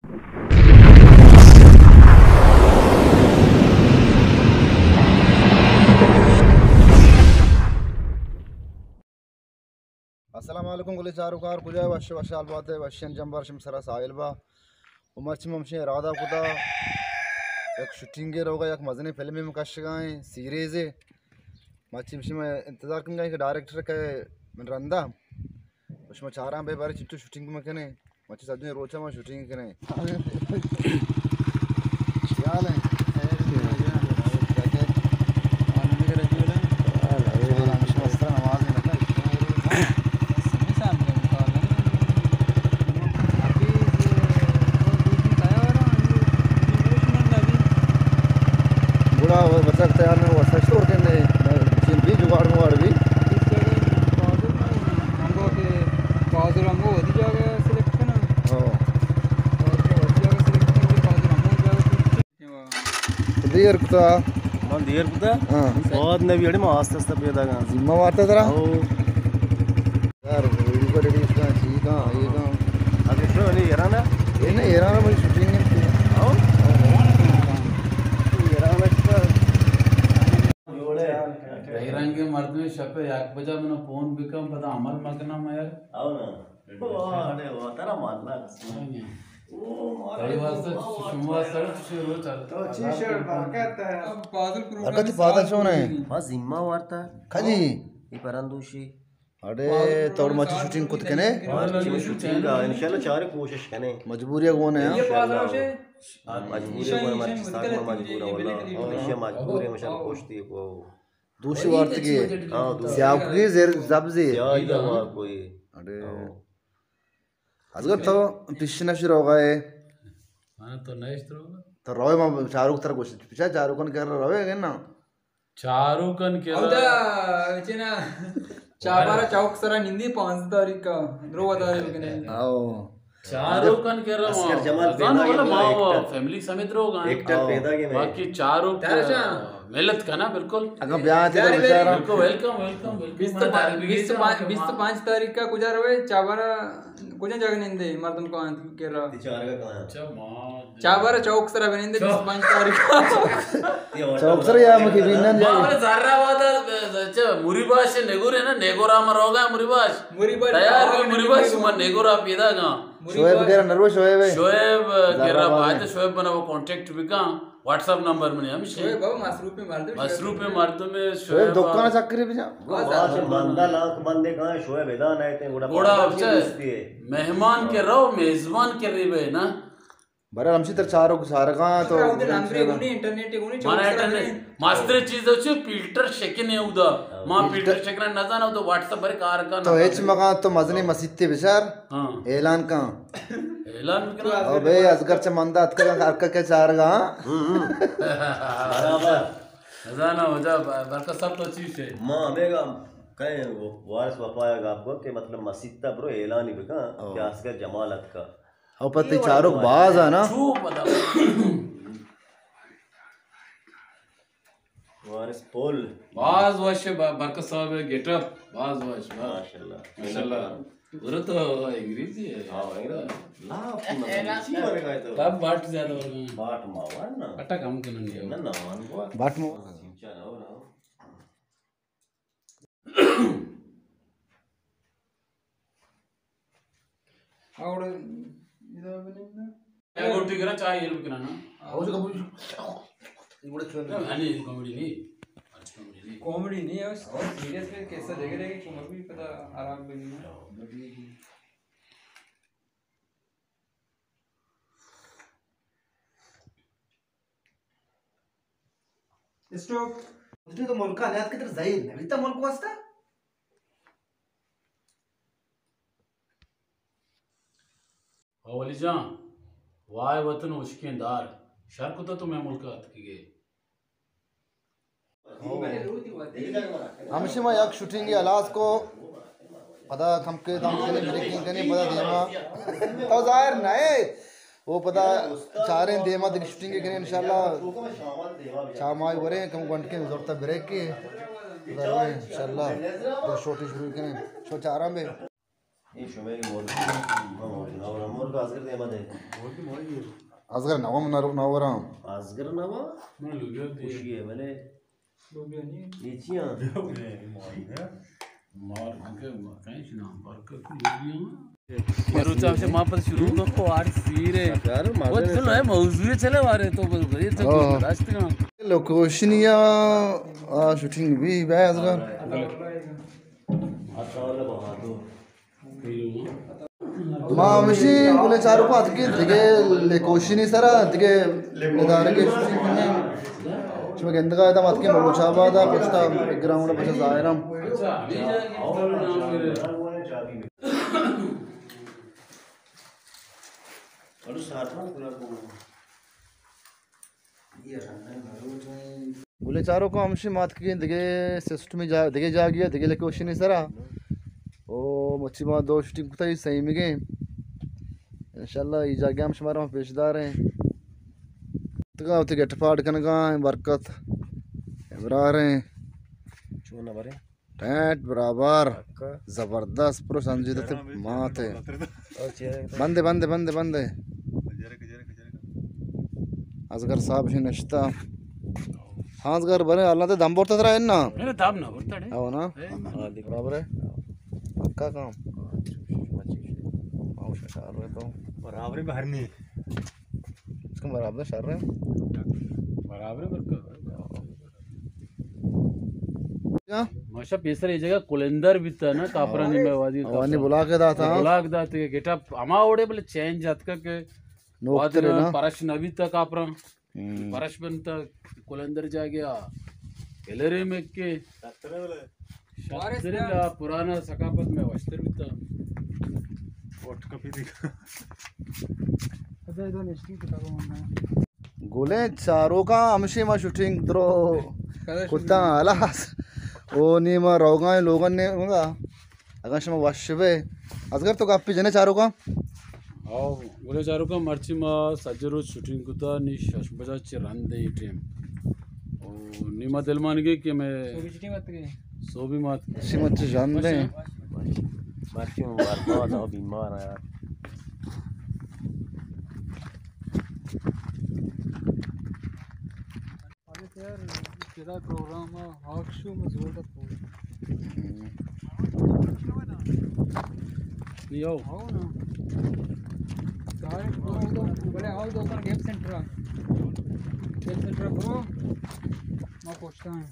السلام علیکم گلیں چاروکاں، کجا ئے؟ وش، وشحال بات ئے، وشیں جمبر شمے سرا ساہیل با۔ و مرچی ما ہمشیں ارادہ کتا یک شوٹنگے روگا، یک مزنیں فلمے ما کشگا ایں، سیریزے۔ مرچی ہمشی ما انتظار کنگا ایں کہ ڈائریکٹر کئے من رندا۔ و شما چاراں بے بارے چنچو شوٹنگ ما کنیں۔ مرچی سجیں روچا ما شوٹنگ کنیں۔ چی حال ایں؟ گڑا بچک تیار نہ، واسطہ اسٹور کنے، چین بھی جگاڑ مگاڑ بھی۔ ہاں۔ دیر کتا۔ من دیر کتا؟ ہاں۔ بہت نبی اڑے، ما آستہ آستہ پیدا گا۔ ذمہ وارتا ترا؟ او۔ یار، ویڈیو کا ریلیز کا، چی کا، یہ کا۔ ابھی شو نہیں، ایران ہے؟ یہ نہیں، ایران میں شوٹنگ نہیں کی۔ او۔ ایران ہے۔ بہرنگ مردم شپ یک بجا منا فون بکن، پدا عمل مکنم یار۔ او نا۔ واہ، ارے واہ، ترا مالنا۔ تئی واسطہ، شما واسطہ چی روچ آتا؟ تو چی شر برکت ہے؟ اب بازل پروگرام برکت پادا چون ہے؟ ما ذمہ وارتا۔ کدی؟ یہ پرندوشی۔ اڑے، تو مرچی شوٹنگ کت کنے؟ مرچی شوٹنگ، انشاءاللہ چارے کوشش کنے۔ مجبوری گون ہے۔ یہ پادا ہے۔ مجبوری گون، مرچی ساک ما مجبور ہے واللہ۔ ہمیشہ مجبور ہے، ہمیشہ کوشتی کو۔ دوشی وارتگی۔ ہاں، دوشی۔ سیاہ کی زیر زبزی۔ سیاہ ہی ہوا کوئی۔ اڑے۔ ہاں۔ ازگر تو پیش نشی روگا ہے۔ ہاں، تو نیشت روگا۔ تو روئے ما چاروک تر گوشت۔ پیچھا چاروکن کر روئے گے نا؟ چاروکن کر اودا، چنا، چابارا چوک سرا نندی پانزدہ تاریخ کا، درو تاریخ کنے۔ آؤ۔ چاروکن کر رہا اصغر جمال پیدا والا، ما ایکٹر۔ فیملی سمیت روگا۔ ایکٹر پیدا کے میں۔ باقی چاروک ملت کا نا، بالکل۔ اگر بیاہ تے تو بیچارہ۔ بالکل، ویلکم، ویلکم، ویلکم۔ بیست و پانچ، بیست و پانچ، بیست و پانچ تاریخ کا کجا روئے؟ چابارا کجا جگہ نندے مردم کو انت کرا؟ چابارا چوک سرا بنندے بیست و پانچ تاریخ کا۔ چوک سرا یا مکی بینن جائے۔ ما بلے زرا وادا، چا، موری باش نگورے نا، نگورا ما روگا موری باش۔ موری باش۔ تیار بھی موری باش، ما نگورا پیدا گا۔ شعیب کرا نرو، شعیب۔ شعیب کرا بات، شعیب بنا وہ کانٹیکٹ بکا۔ واٹس ایپ نمبر منی ہمیش۔ شعیب بابا مصروف مردم۔ مصروف مردم ہے، شعیب دکان چکری بجا۔ گڑا مندہ لانک بندے کہاں شعیب ادا نہ تے، گڑا گڑا مہمان کے رو، میزبان کے ری بے نا۔ برا ہمشی تر چارو سارگاں تو۔ انٹرنیٹ گونی، مانا انٹرنیٹ ماستر چیز ہو چی، فلٹر شکنے اودا۔ ما فلٹر شکنا نزانا، تو واٹس ایپ پر کار کا تو ہچ مگا، تو مزنی مسیتے بچار۔ ہاں۔ اعلان کن۔ اعلان کن۔ او بے، ازگر چہ مندا اتکا، ہر کا کے چارگا، ہاں؟ ہم، ہم۔ برابر۔ نزانا وجہ ب-، برکت صاحب تو چیز ہے۔ ما ہمیں گا کہیں وارث وفا یا گپ کو کہ مطلب مسیت تا برو اعلانی بکن کہ ازگر جمال اتکا۔ او پتہ چاروک باز آ نا۔ چو پتہ۔ وارث پل۔ باز وش ب-، برکت صاحب گیٹ اپ، باز وش، باز۔ ماشاءاللہ۔ ماشاءاللہ۔ برو تو انگریزی ہے۔ ہاں، انگریزی۔ لاپ نہ چی ورگا ہے تو؟ تب باٹ زیادہ ورگا۔ باٹ ما ورنا۔ بٹا کم کنن گے۔ نہ، نہ، مان کو۔ باٹ مو۔ سمچا نہ ہو رہا۔ اور ادا بننا۔ اے گوٹی کرا چاہ یہ بکنا نا۔ اور کبھی یہ بڑا چھوڑ۔ نہیں، کامیڈی نہیں۔ اچھا، کامیڈی نہیں۔ کامیڈی نہیں ہے، اور سیریس میں کیسا دیکھ رہے کہ کمر بھی پتہ آرام بھی نہیں ہے۔ اسٹاپ۔ تو ملکا نیاد کہ تر ظاہر نہ بیتا ملک واسطہ۔ اولی جان، وائے وطن اشکیں دار، شر کتا تو میں ملک اتکگے۔ ہمشی ما یک شوٹنگے ہلاس کو، پدا کم کے دم کے بریکنگ کنے، پدا دیما۔ تو ظاہر نہ ہے، وہ پدا چاریں دیما دگہ شوٹنگے کنے انشاءاللہ۔ چا مائی وریں، کم گھنٹے میں ضرورت ہے بریک کے۔ پدا رویں انشاءاللہ، پدا شوٹنگ شروع کنے۔ شو چاراں بے۔ اے شمئے مرگ، مرگ ازگر دیما دے۔ ازگر نوا من نہ وراں۔ ازگر نوا؟ من لوبیا دے۔ خوشی ہے بلے۔ لوبیا نہیں۔ یہ چی ہیں؟ مار کے کہیں چنا، مار کے لوبیا۔ یہ روچا سے ما پر شروع کو کو آر سیرے۔ یار، مزہ وہ چلو ہے، موضوع چلے وارے تو بس یہ تو ہاں۔ راست نا۔ لوکیشن یا، آ، شوٹنگ بھی بے ازگر۔ ما ہمشی گلیں چاروکاں اتکیں دگہ لوکیشنی سرا، دگہ ادارگے شوٹنگ کنیں۔ شما گندگا ادا ما اتکیں بلوچ آبادا، پشتا بیک گراؤنڈ پچھا ظاہرم۔ گلیں چاروکاں ہمشی ما اتکگیں دگہ سسٹمی جا-، دگہ جاگہے، دگہ لوکیشنی سرا۔ او مچی ما دو شوٹنگ کتگ، سیمگیں۔ انشاءاللہ ای جاگہ ہم شمارا ما پیش داریں۔ تگا وتی گٹ پاڈ کنگا ایں، برکت ابراریں۔ چون ابریں؟ ٹیٹ برابر۔ پکا۔ زبردست، پرو سنجیدہ تے مات ہے۔ بندے، بندے، بندے، بندے۔ ازگر صاحب شی نشتا۔ ہاں ازگر برے، اللہ تے دم بورتا ترا ہے نا؟ میرے دم نہ بورتا ہے۔ او نا؟ برابر ہے۔ پکا کام۔ برابر ہے بہر نہیں۔ اس کو برابر شر ہے۔ برابر ہے برکت۔ ماشا پیسر یہ جگہ کلندر بیتا نا، کاپرانی میں وادی اوانی کاپران۔ بلاک داتا۔ بلاک داتے کہ گیٹ اپ ہما اوڑے بلے چینج اتکا کہ نوکتر وادی نا۔ پرش نہ بیتا کاپران۔ ہم۔ پرش بنتا کلندر جا گیا۔ ہلرے میں کے۔ شاترے لا پرانا ثقافت میں وشتر بیتا۔ فوٹو کاپی دیکھا۔ ادا ادا نشتی کتابوں میں۔ گلیں چاروکاں ہمشی ما شوٹنگ درو کتاں ہلاس۔ او نی ما روگاں لوگاں نے ہوندا۔ اگاں شما وش بے۔ ازگر تو گپی جنے چاروکاں؟ ہاں، گلیں چاروکاں مرچی ما سجے روچ شوٹنگ کتا، نی شش بجا چہ رند اے ٹیم۔ او نی ما دل مانگے کہ میں سوبی چٹی مت گئے۔ سوبی مات۔ شما چہ جان دیں۔ مرچی ما برباد ہو بیمار ہے۔ ابے تو یار، ابتدا پروگرام آ، آگ شو میں زور تک پہنچ۔ ہم۔ نہیں آؤ۔ آؤ نا۔ سارے پورا ادھر، بڑے آؤ ادھر اوپر گیم سینٹر آ۔ گیم سینٹر آ برو۔ میں پہنچتا ہوں۔